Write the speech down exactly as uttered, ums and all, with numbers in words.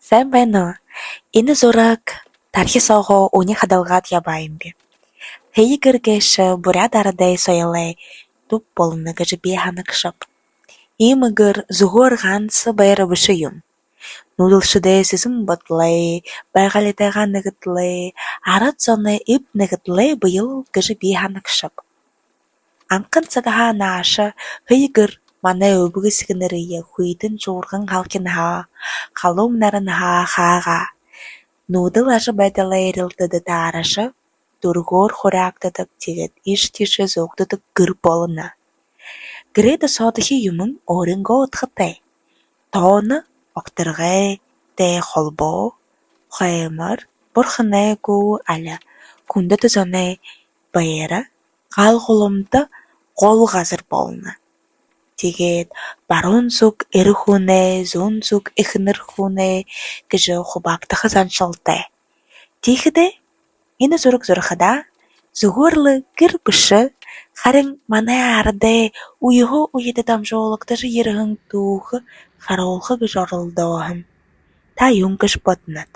Сайн байна. Энэ зураг тархи соогоо үни хадалгаад ябаа юм би. Һэеы гэр гээшэ буряад арадай соёлой дүб болоно гэжэ би һанагшаб. Иимэ гэр зүгөөр ганса байра бэшэ юм. Нүүдэлшэдэй сэсэн бодолой, байгаалитайгаа нэгэдэлэй, арад зоной эб нэгэдэлэй бэел гэжэ би һанагшаб. Анхан сагһаа нааша һэеы гэр манай үбгэ эсэгэнэрые хүйтэн жуурган һалхинһаа, халуун наранһаа хаагаа. Нүүдэл ажабайдалай эрилтэдэ таараша, дүргөөр хуряагдадаг, тиигээд иишэ тиишээ зөөгдэдэг гэр болоно. Гэрэй досоодохи юумэн өөрынгөө удхатай. Тоонто огторгойтой холбоо, хоймор, бурханай гү, али хүндэтэ зоной байра, гал гуламта гол газар болоно. Тиигээд баруун зүг эрэ хүнэй, зүүн зүг эхэнэр хүнэй гэжэ хубаагдаха заншалтай. Тиихэдээ энэ зураг зурахадаа зүгөөр лэ гэр бэшэ, харин манай арадай үеһөө үедэ дамжуулагдажа ерэһэн түүхэ харуулха гэжэ оролдоо һэм. Та юун гэжэ бодонот?